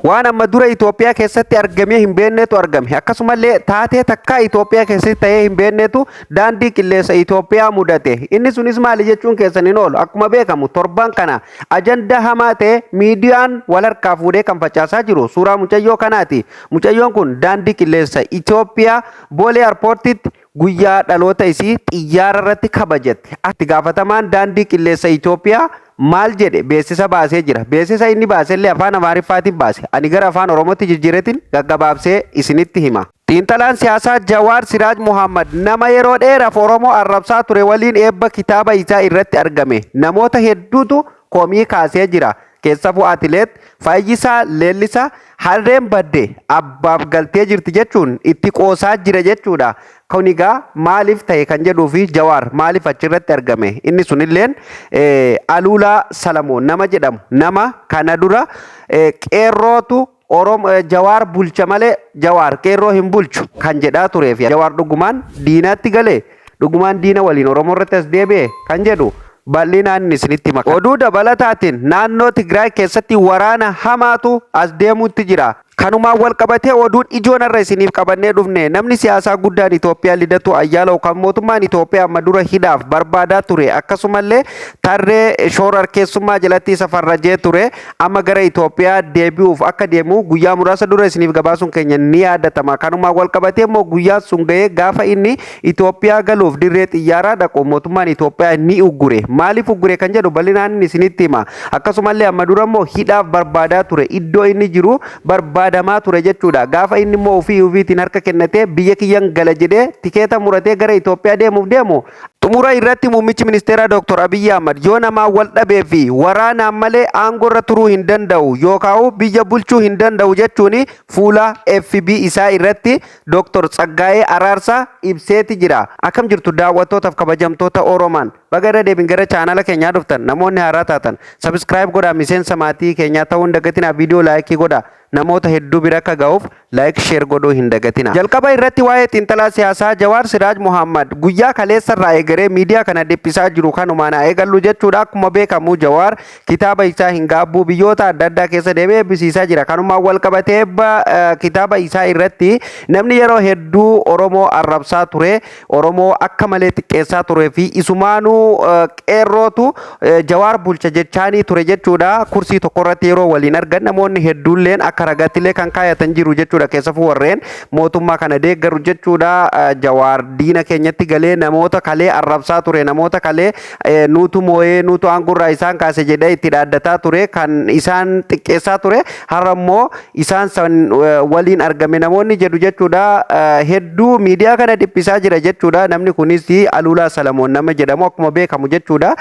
Waan amma dura Itoophiyaa keessatti argamee hin beeknetu argame. Akkasumallee taatee takkaa Itoophiyaa keessatti ta'ee hin beeknetu daandii qilleensa Itoophiyaa mudate. Inni sunis maali jechuun keessan hin oolu. Akkuma beekamu torban kana ajandaa hamaa ta'e miidiyaan wal harkaa fuudhee kan facaasaa jiru suuraa mucayyoo kanaati. Mucayyoon kun daandii qilleensa Itoophiyaa Boolee Airportitti guyyaa dhaloota isii xiyyaara irratti kabajatte. Itti gaafatamaan daandii qilleensa Itoophiyaa maal jedhe? Beeksisa baasee jira. Beeksisa inni baasellee afaan Amaariffaatiin baase. Ani gara afaan Oromootti jijjiireetiin gaggabaabsee isinitti hima. Xiinxalaan siyaasaa Jawaar Siraaj Muhammad nama yeroo dheeraaf Oromoo arrabsaa ture waliin eebba kitaaba isaa irratti argame. Namoota hedduutu komii kaasee jira. Keessafuu atileet Fayyisaa Leellisaa harreen badde abbaaf galtee jirti jechuun itti qoosaa jira jechuudha. Kun egaa maaliif ta'e kan jedhuu fi Jawaar maaliif achirratti argame? Inni sunilleen Aluulaa Salamoon nama jedhamu nama kana dura qeerrootu Oromo Jawaar bulcha malee Jawaar qeerroo hin bulchu kan jedhaa turee fi Jawaar dhugumaan diinaatti galee, dhugumaan diina waliin Oromoo irratti as deebi'e kan jedhu bal'inaan isinitti hima. Oduu dabalataatiin naannoo Tigraay keessatti waraana hamaatu as deemuutti jira. Kanumaan wal qabatee oduun ijoon har'a isiniif qabannee dhufne, namni siyaasaa guddaan Itoophiyaa Lidatuu Ayyaalaw kan mootummaan Itoophiyaa amma dura hidhaaf barbaadaa ture, akkasumallee tarree shoorarkeessummaa jalatti isa farrajee ture, amma gara Itoophiyaa deebi'uuf akka deemu guyyaa muraasa dura isiniif gabaasuun keenya ni yaadatama. Kanumaan wal qabatee immoo guyyaan sun ga'ee gaafa inni Itoophiyaa galuuf dirree xiyyaaraa dhaqu mootummaan Itoophiyaa ni uggure. Maaliif uggure kan jedhu bal'inaan inni isinitti hima. Akkasumallee amma dura immoo hidhaaf barbaadaa ture. Iddoo inni jiru barbaadamaa ture jechuudha. Gaafa inni immoo ofii ofiitiin harka kennatee biyya kiyyan gala jedhee tikeeta muratee gara Itoophiyaa deemuuf deemu, xumura irratti muummichi ministeeraa Dr. Abiyyi Ahmad yoo namaan wal dhabee fi waraanaan malee aangoo irra turuu hin danda'u yookaan biyya bulchuu hin danda'u jechuun fuula FB isaa irratti Dr. Tsaggaayee Araarsaa ibseeti jira. Akkam jirtu daawwattootaaf kabajamtoota Oromaan? Baga irra deebiin gara chaanala keenyaa dhuftan. Namoonni haaraa taatan subscribe godhaa, miseensa maatii keenyaa ta'uu hin dagatinaa, viidiyoo like godhaa, namoota hedduu bira akka ga'uuf like, share godhuu hin dagatina. Jalqaba irratti waa'ee xiinxalaa siyaasaa Jawaar Siraaj Muhammad guyyaa kaleessa irraa eegalee miidiyaa kana dhiphisaa jiru kanumaan haa eegallu jechuudha. Akkuma beekamu Jawaar kitaaba isaa hin gaabbuu biyyoota adda addaa keessa deemee eebbisiisaa jira. Kanumaan wal qabatee eebba kitaaba isaa irratti namni yeroo hedduu Oromoo arrabsaa ture, Oromoo akka malee xiqqeessaa turee fi isumaanuu qeerrootu Jawaar bulcha jechaanii ture jechuudha. Kursii tokko irratti yeroo waliin argan namoonni hedduulleen akka ragaattillee kan kaayatan jiru jechuudha. Keessafuu warreen mootummaa kana deeggaru jechuudha. Jawaar diina keenyatti galee namoota kalee arrabsaa ture, namoota kalee nuutu moo'ee nuutu aangorraa isaan kaase jedhee itti dhaaddataa ture, kan isaan xiqqeessaa ture, har'a immoo isaan san waliin argame namoonni jedhu jechuudha. Hedduu miidiyaa kana dhiphisaa jira jechuudha. Namni kunis Aluulaa Salamoon nama jedhamu akkuma beekamu jechuudha.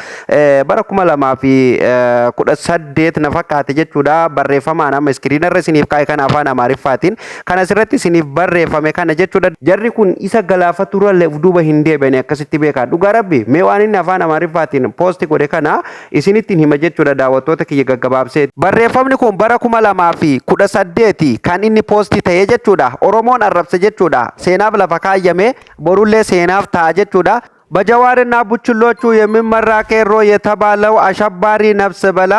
Bara 2018 na fakkaate jechuudha. Barreeffamaan amma iskiriina irra isiniif kaa'e kana, afaan Amaariffaatiin kan asirratti isiniif barreeffame kana jechuudha. Jarri kun isa galaafatu irra duuba hin deebi'ani, akkasitti beekaa. Dhugaa rabbi, mee waan inni afaan Amaariffaatiin post godhe kana isinittiin hima jechuudha, daawwattoota kiyya, gaggabaabsee. Barreeffamni kun bara 2018 kan inni post ta'e jechuudha. Oromoon arrabse jechuudha. Seenaaf lafa kaayyame, borullee seenaaf ta'a jechuudha. በጀዋርና ቡችሎቹ የሚመራ ቄሮ የተባለው አሸባሪ ነፍሰ በላ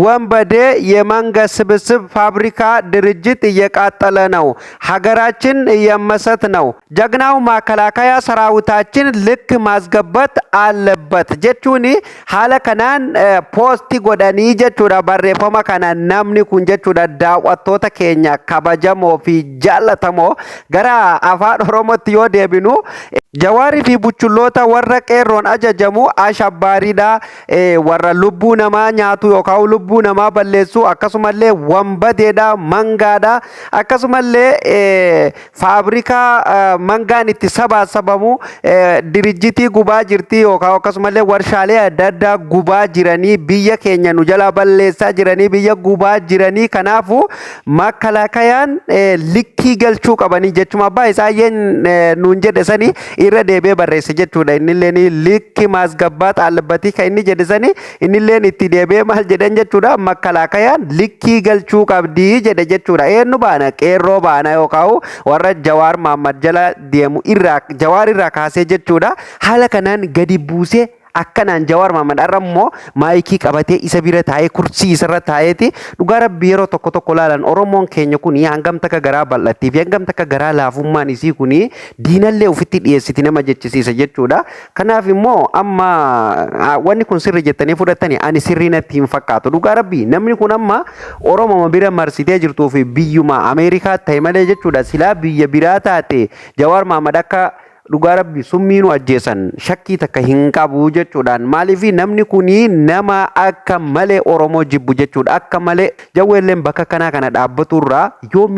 ወንበዴ የመንጋ ስብስብ ፋብሪካ ድርጅት እየቃጠለ ነው። ሀገራችን እየመሰት ነው። ጀግናው መከላከያ ሰራዊታችን ልክ ማስገባት አለበት jechuun haala kanaan post godhanii jechuudha barreeffama kana namni kun jechuudha. Daawwattoota keenya kabajamoo fi jaallatamoo, gara afaan Oromootti yoo deebinu, Jawaarii fi buchulloota warra qeerroon ajajamu ashabbaariidha. Warra lubbuu namaa nyaatu yookaan lubbuu namaa balleessu, akkasumallee wambadeedha, mangaadha, akkasumallee faabrikaa mangaan itti sabaasabamu dirijjitii gubaa jirti yookaan akkasumallee warshaalee adda addaa gubaa jiranii, biyya keenya nu jalaa balleessaa jiranii, biyya gubaa jiranii, kanaafu makkalaakayaan likkii galchuu qabanii jechuma abbaa isaayyeen nuun jedhe sanii irra deebi'ee barreesse jechuudha. Innilleen likki ማስገባት አለበት kan inni jedhe sanii innilleen itti deebi'ee maal jedhan jechuudha? Makkalaakayaan likkii galchuu qabdii jedhe jechuudha. Eenyu baana? Qeerroo baana yookaan warra Jawaar Mahammad jala deemu irraa, Jawaar irraa kaasee jechuudha. Haala kanaan gadi buusee Akkanaan Jawaar Mahmad har'a immoo maayikii qabatee isa bira taa'ee, kursii isarra taa'eeti. Dhugaa Rabbi, yeroo tokko tokko ilaalan Oromoon keenya kun hangam takka garaa bal'attii fi hangam takka garaa laafummaan isii kun diinallee ofitti dhiyeessiti nama jechisiisa jechuudha. Kanaaf immoo amma wanni kun sirri jettanii fudhattanii, ani sirrii natti hin fakkaatu. Dhugaa Rabbi, namni kun amma Oromoma bira marsitee jirtuu fi biyyuma Ameerikaa ta'e malee jechuudha. Silaa biyya biraa taate Jawaar Mahmad akka dhugaa Rabbi summiinuu ajjeesan shakkii takka hin qabu jechuudhaan. Maaliif? Namni kuni nama akka malee Oromoo jibbu jechuudha. Akka malee Jawweelleen bakka kanaa kana dhaabbatu irraa yoo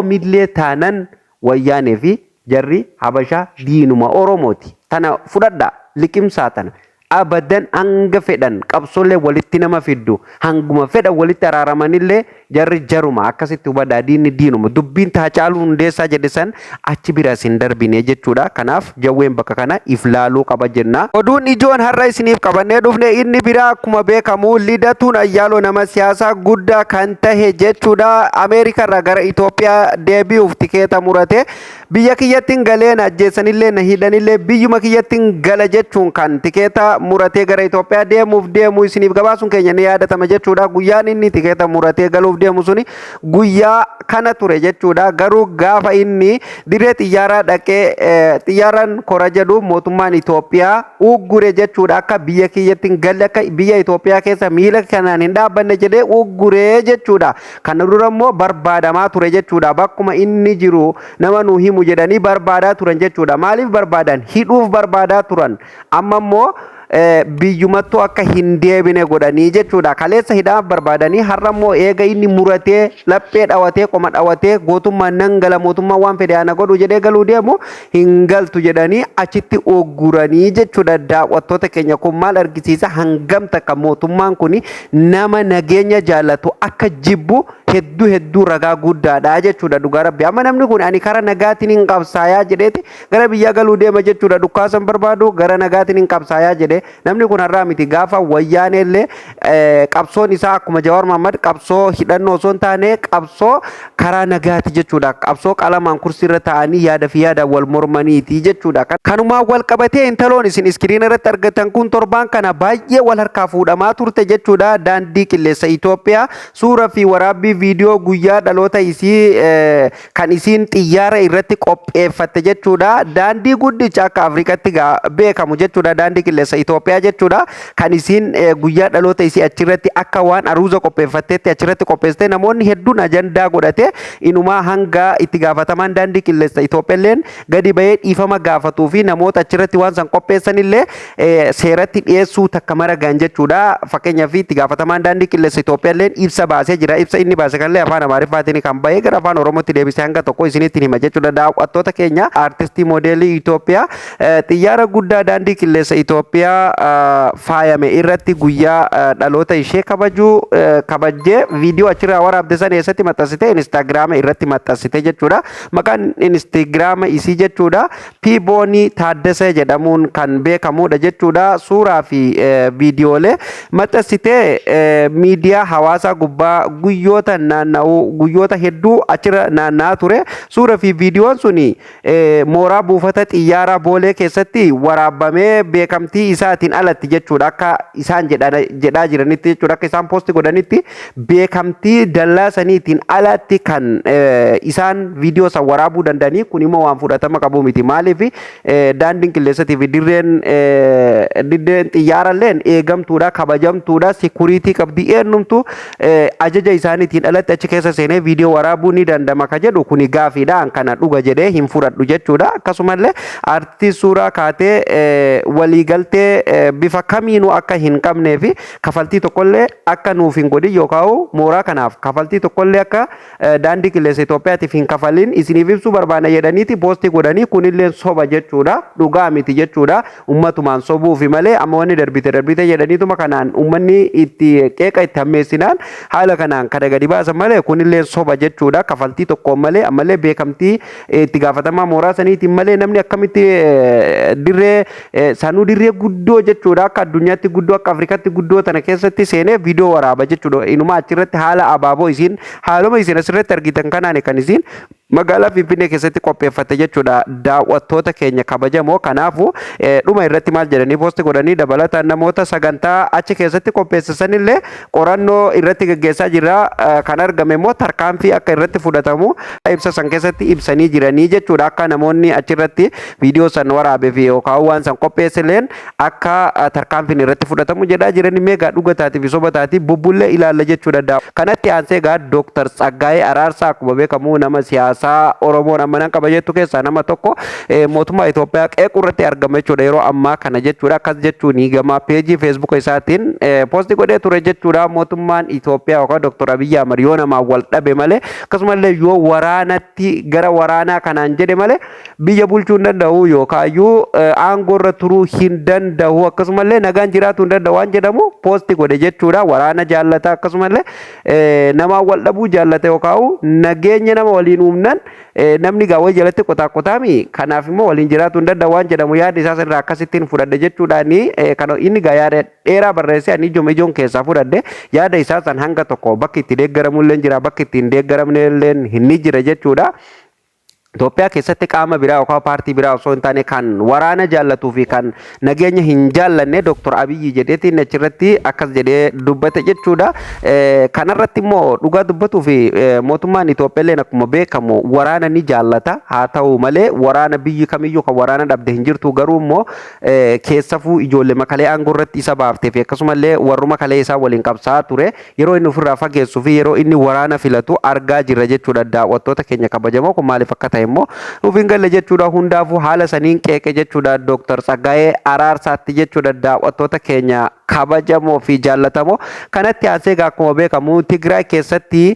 midlee taanan Wayyaanee fi jarri Habashaa diinuma Oromooti. Tana fudhadhaa, liqimsaa tana. Abadan hanga fedhan qabsoolee walitti nama fiddu, hanguma fedhan walitti araaramanillee, jarri jaruma. Akkasitti hubadhaa, diinni diinuma. Dubbiin Haacaaluu Hundeessaa jedhe san achi bira isin darbine jechuudha. Kanaaf Jawween bakka kana if laaluu qaba jenna. Oduun ijoon har'a isiniif qabannee dhufne inni biraa, akkuma beekamu, Lidatuun Ayyaaloo nama siyaasaa guddaa kan tahe jechuudha. Ameerikaa irraa gara Itoophiyaa deebi'uuf tikeeta murate. Biyya kiyyattiin galee na ajjeessanillee na hidhanillee biyyuma kiyyattiin gala jechuun kan tikeeta muratee gara Itoophiyaa deemuuf deemu isiniif gabaasuun keenya ni yaadatama jechuudha. Guyyaan inni tikeeta muratee galuuf deemu suni guyyaa kana ture jechuudha. Garuu gaafa inni dirree xiyyaaraa dhaqee xiyyaaraan kora jedhu mootummaan Itoophiyaa uggure jechuudha. Akka biyya kiyyatti hin galle, akka biyya Itoophiyaa keessa miila kanaan hin dhaabbanne jedhee uggure jechuudha. Kana dura immoo barbaadamaa ture jechuudha. Bakkuma inni jiru nama nu himu jedhanii barbaadaa turan jechuudha. Maaliif barbaadan? Hidhuuf barbaadaa turan. Amma immoo biyyumattuu akka hin deebine godhanii jechuudha. Kaleessa hidhaaf barbaadanii, har'a immoo eega inni muratee, laphee dhawatee, qoma dhawatee, gootummaan nan gala, mootummaan waan fedhe ana godhu jedhee galuu deemu, hin galtu jedhanii achitti ogguranii jechuudha. Daawwattoota keenya, kun maal argisiisa? Hangam takka mootummaan kun nama nageenya jaallatu akka jibbu hedduu hedduu ragaa guddaadha jechuudha. Dhugaa Rabbi, amma namni kun ani kara nagaatiin hin qabsaayaa jedheeti gara biyyaa galuu deema jechuudha. Dhukkaasan barbaadu, gara nagaatiin hin qabsaayaa jedhe. Namni kun har'aa miti, gaafa Wayyaaneellee qabsoon isaa akkuma Jawaar Mahmad qabsoo hidhannoo osoo hin taane qabsoo karaa nagaati jechuudha. Qabsoo qalamaan kursii irra taa'anii yaada fi yaadaan wal mormaniiti jechuudha. Kanumaan wal qabatee intaloon isin iskiriina irratti argatan kun torbaan kana baay'ee wal harkaa fuudhamaa turte jechuudha. Daandii Qilleensa Itoophiyaa suura fi waraabbii viidiyoo guyyaa dhaloota isii kan isiin xiyyaara irratti qopheeffatte jechuudha. Daandii guddicha akka Afrikaatti beekamu jechuudha. Daandii Qilleensa Itoophiyaa jechuudha. Kan isiin guyyaa dhaloota isii achirratti akka waan aruuza qopheeffatteetti achirratti qopheessite, namoonni hedduun ajandaa godhate. Inumaa hanga itti gaafatamaan Daandii Qilleensa Itoophiyaa gadi bahee dhiifama gaafatuu fi namoota achirratti waan san qopheessanillee seeratti dhiyeessuu takka maragaan jechuudha. Fakkeenyaaf, itti gaafatamaan Daandii Qilleensa Itoophiyaa illee ibsa baasee jira. Ibsa inni baase kanallee afaan Amaariffaatiin kan bahee gara afaan Oromootti deebisee hanga tokko isinitti hima jechuudha. Daawwattoota keenya, aartistii moodeelii Itoophiyaa xiyyaara guddaa Daandii Qilleensa Itoophiyaa faayame irratti guyyaa dhaloota ishee kabajuu kabajjee viidiyoo achirraa waraabde san eessatti maxxansite? Instaagiraama irratti maxxansite jechuudha. Maqaan Instaagiraama isii jechuudha Piiboonii Taaddasee jedhamuun kan beekamudha jechuudha. Suuraa fi viidiyoolee maxxansitee miidiyaa hawaasaa gubbaa guyyoota naanna'uu, guyyoota hedduu achirra naanna'aa ture. Suuraa fi viidiyoon suni mooraa buufata xiyyaaraa Boolee keessatti waraabamee beekamtii isaatiin alatti jechuudha. Akka isaan jedhaa jiranitti jechuudha. Akka isaan poosti godhanitti beekamtii dallaa saniitiin alatti kan isaan viidiyoo san waraabuu danda'anii, kun immoo waan fudhatama qabu miti. Maaliif? Daandiin qilleensatii fi dirreen xiyyaaralleen eegamtuudha, kabajamtuudha, security qabdi. Eenyumtu ajaja isaaniitiin alatti achi keessa seenee viidiyoo waraabuu ni dandama ka jedhu kuni gaafiidha. Kana dhuga jedhee hin fudhadhu jechuudha. Akkasumallee aartistii suuraa kaatee waliigaltee bifa kamiinuu akka hin qabnee fi kafaltii tokkollee akka nuuf hin godhin yookaan mooraa kanaaf kafaltii tokkollee akka Daandii Qilleensa Itoophiyaatiif hin kafalin isiniif ibsuu barbaana jedhaniiti poostii godhanii, kunillee soba jechuudha, dhugaa miti jechuudha. Ummatumaan sobuufi malee, amma wanni darbite darbite jedhaniituma kanaan ummanni itti qeeqa itti hammeessinaan haala kanaan kana gadi baasan malee, kunillee soba jechuudha. Kafaltii tokkoon malee, ammallee beekamtii itti gaafatamaa mooraa saniitiin malee, namni akkamitti dirree sanuu, dirree guddoo jechuudha, akka addunyaatti guddoo, akka Afrikaatti guddoo tana keessatti seenee viidiyoo waraaba jechuudha? Inuma achirratti haala abaaboo isiin haaluma isin asirratti argitan kanaan kan isiin Magaalaa Finfinnee keessatti qopheeffate jechuudha, daawwattoota keenya kabajamoo. Kanaafuu dhuma irratti maal jedhanii post godhanii? Dabalataan namoota sagantaa achi keessatti qopheessisanillee qorannoo irratti gaggeessaa jirra, kan argame immoo tarkaanfii akka irratti fudhatamu ibsa san keessatti ibsanii jiranii jechuudha. Akka namoonni achirratti viidiyoo san waraabee fi yookaan waan san qopheessileen akka tarkaanfiin irratti fudhatamu jedhaa jiranii. Meegaa dhuga taati fi soba taati bubbullee ilaalla jechuudha. Kanatti aansee egaa Dooktar Tsaggaayee Araarsaa akkuma beekamu nama siyaasaa Oromoon amma nan qaba jettu keessaa nama tokko, mootummaa Itoophiyaa qeequu irratti argama jechuudha yeroo ammaa kana jechuudha. Akkas jechuun gama peejii Feesbuuka isaatiin post godhee ture jechuudha. Mootummaan Itoophiyaa yookaan Dooktar Abiyyi Ahmad yoo namaan wal dhabe malee, akkasumallee yoo waraanatti gara waraanaa kanaan jedhe malee, biyya bulchuu hin danda'u yookaayyuu aangoo irra turuu hin danda'u, akkasumallee nagaan jiraachuu hin danda'u waan jedhamu post godhe jechuudha. Waraana jaallata, akkasumallee namaan wal dhabuu jaallata, yookaan nageenya nama waliin uumnan namni gaawwa jalatti qotaa qotaami, kanaaf immoo waliin jiraachuu hin danda'u waan jedhamu yaada isaa irraa akkasittiin fudhadhe jechuudhaani. Kan inni gaa yaada dheeraa barreessee, ani ijuma ijoon keessaa fudhadhe. Yaada isaa san hanga tokko bakki itti deeggaramu illee jira, bakki itti hin deeggaramne illee ni jira jechuudha. Itoophiyaa keessatti qaama biraa yookaan paartii biraa osoo hin taane kan waraana jaallatuu fi kan nageenya hin jaallanne Dr. Abiyyi jedheetiin achirratti akkas jedhee dubbate jechuudha. Kanarratti immoo dhugaa dubbatuu fi mootummaan Itoophiyaa illee akkuma beekamu waraana ni jaallata. Haa ta'u malee waraana biyyi kamiyyuu kan waraana dhabde hin jirtu, garuu immoo keessafuu ijoollee makalee aangoo irratti isa baaftee fi akkasumallee warruma kalee isaa waliin qabsaa'aa ture yeroo inni ofirraa fageessuu fi yeroo inni waraana filatu argaa jirra jechuudha. Daawwattoota keenya kabajamoo, kun maaliif akka ta'e immoo nuuf hin galle jechuudha. Hundaafuu haala saniin qeeqe jechuudha Dooktar Tsaggaayee Araarsaatti jechuudha, daawwattoota keenya kabajamoo fi jaallatamoo. Kanatti aansee egaa akkuma beekamu Tigraay keessatti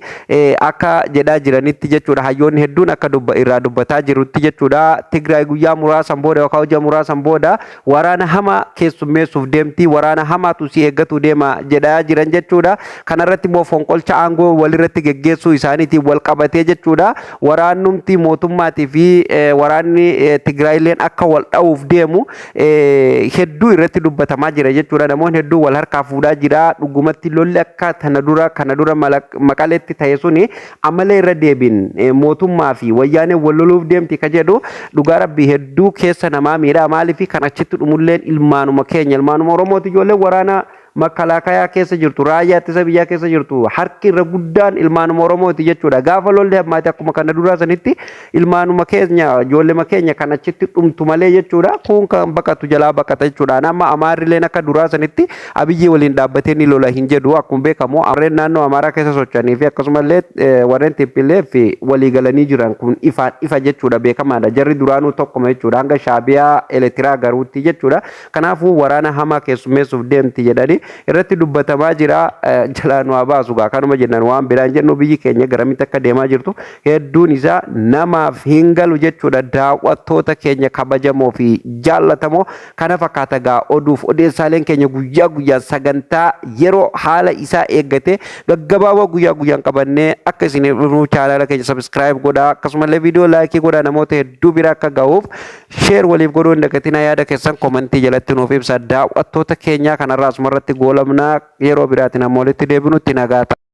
akka jedhaa jiranitti jechuudha, hayyoonni hedduun akka irraa dubbataa jirutti jechuudha, Tigraay guyyaa muraasan booda yookaan hojii muraasan booda waraana hamaa keessummeessuuf deemti, waraana hamaatu si eeggatu deema jedhaa jiran jechuudha. Kanarratti immoo fonqolcha aangoo walirratti geggeessuu isaaniitiin wal qabatee jechuudha, waraannumti mootummaatii fi waraanni Tigraayilleen akka wal dha'uuf deemu hedduu irratti dubbatamaa jira jechuudha. Namoonni hedduu wal harkaa fuudhaa jira. Dhugumatti lolli akka tana dura kana dura Maqaleetti ta'e suni ammallee irra deebiin mootummaa fi wayyaaneen wal loluuf deemti ka jedhu dhugaa rabbii hedduu keessa namaa miidhaa. Maaliif kan achitti dhumulleen ilmaanuma keenya, ilmaanuma Oromooti. Ijoolleen waraana makkalaakayaa keessa jirtu, raayyaa ittisa biyyaa keessa jirtu, harki irra guddaan ilmaanuma Oromooti jechuudha. Gaafa lolli hammaate akkuma kana duraa sanitti ilmaanuma keenya, ijoollema keenya kan achitti dhumtu malee jechuudha. Kun kan baqatu jalaa baqata jechuudha. Amma Amaarrileen akka duraa sanitti Abiyyii waliin dhaabbatee ni lola hin jedhu. Akkuma beekamu warreen naannoo Amaaraa keessa socho'anii fi akkasumallee warreen TPLF walii galanii jiran kun ifaan ifa jechuudha, beekamaadha. Jarri duraanuu tokkuma jechuudha, hanga Shaabiyaa Elektiraa garuutti jechuudha. Kanaafuu waraana hamaa keessummeessuuf deemti jedhanii irratti dubbatamaa jira. Jalaa nu haa baasu gaa, kanuma jennaan, waan biraan jennu. Biyyi keenya garamitti akka deemaa jirtu hedduun isaa namaaf hin galu jechuudha. Daawwattoota keenya kabajamoo fi jaallatamoo, kana fakkaata gaa oduuf odeessaaleen keenya guyyaa guyyaan sagantaa yeroo haala isaa eeggate gaggabaaboo guyyaa guyyaan qabannee akka isin dhufnu chaanaala keenya subscribe godhaa, akkasumallee viidiyoo like godhaa, namoota hedduu bira akka gahuuf share waliif godhuu hin dagatinaa. Yaada keessan comment jalatti nuuf ibsa. Daawwattoota keenyaa, kanarraa asumarratti goolabnaa. Yeroo biraatiin ammoo walitti deebinutti nagaa ta'a.